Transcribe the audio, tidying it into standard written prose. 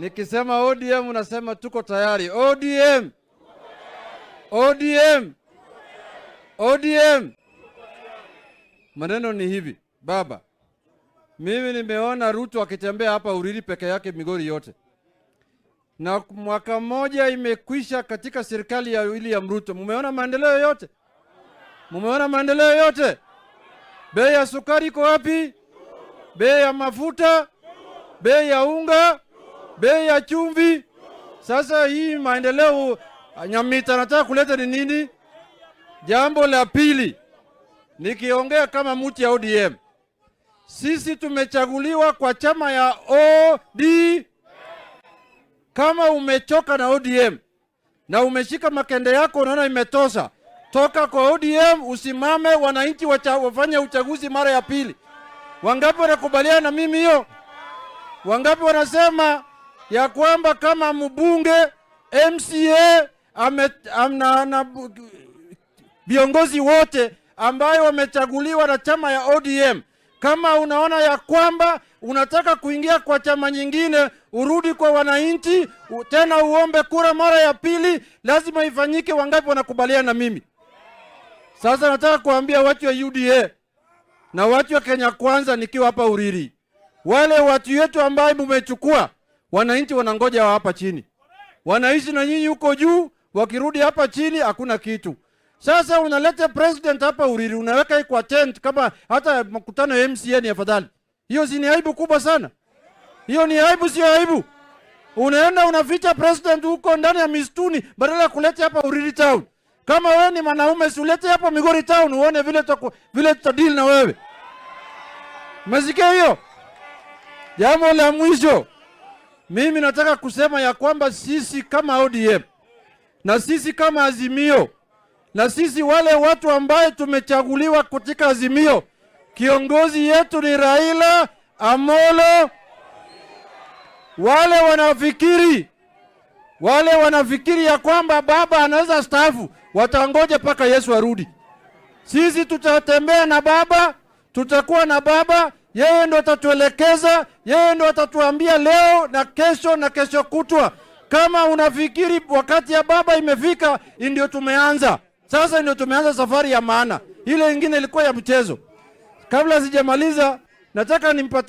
Nikisema ODM unasema tuko tayari. ODM, ODM, ODM. Maneno ni hivi baba, mimi nimeona Ruto akitembea hapa Uriri peke yake Migori yote, na mwaka mmoja imekwisha katika serikali ya William Ruto. Mumeona maendeleo yote? Mumeona maendeleo yote? Bei ya sukari iko wapi? Bei ya mafuta, bei ya unga, bei ya chumvi. Sasa hii maendeleo Nyamita anataka kuleta ni nini? Jambo la pili, nikiongea kama mtu ya ODM, sisi tumechaguliwa kwa chama ya OD. Kama umechoka na ODM na umeshika makende yako unaona imetosha, toka kwa ODM, usimame, wananchi wafanye uchaguzi mara ya pili. Wangapi wanakubaliana na mimi hiyo? Wangapi wanasema ya kwamba kama mbunge, MCA ame, amna, na, viongozi wote ambayo wamechaguliwa na chama ya ODM, kama unaona ya kwamba unataka kuingia kwa chama nyingine, urudi kwa wananchi tena uombe kura mara ya pili, lazima ifanyike. Wangapi wanakubaliana na mimi? Sasa nataka kuambia watu wa UDA na watu wa Kenya Kwanza, nikiwa hapa Uriri, wale watu wetu ambaye mumechukua, wananchi wanangoja wa hapa chini, wanaishi na nyinyi huko juu, wakirudi hapa chini hakuna kitu. Sasa unaleta president hapa Uriri, unaweka hii kwa tent, kama hata mkutano ya MCA ni afadhali. Hiyo si ni aibu kubwa sana? Hiyo ni aibu, sio aibu? Unaenda unaficha president huko ndani ya misituni badala ya kuleta hapa Uriri town. Kama wewe ni mwanaume, si ulete hapa Migori town uone vile tutadeal na wewe. Umesikia hiyo? Jambo la mwisho, mimi nataka kusema ya kwamba sisi kama ODM na sisi kama Azimio na sisi wale watu ambaye tumechaguliwa katika Azimio, kiongozi yetu ni Raila Amolo. Wale wanafikiri ya kwamba baba anaweza staafu, watangoja mpaka Yesu arudi. Sisi tutatembea na baba, tutakuwa na baba, yeye ndo atatuelekeza, yeye ndo atatuambia leo na kesho na kesho kutwa. Kama unafikiri wakati ya baba imefika, ndio tumeanza sasa, ndio tumeanza safari ya maana. Ile ingine ilikuwa ya mchezo. Kabla sijamaliza, nataka nimpatie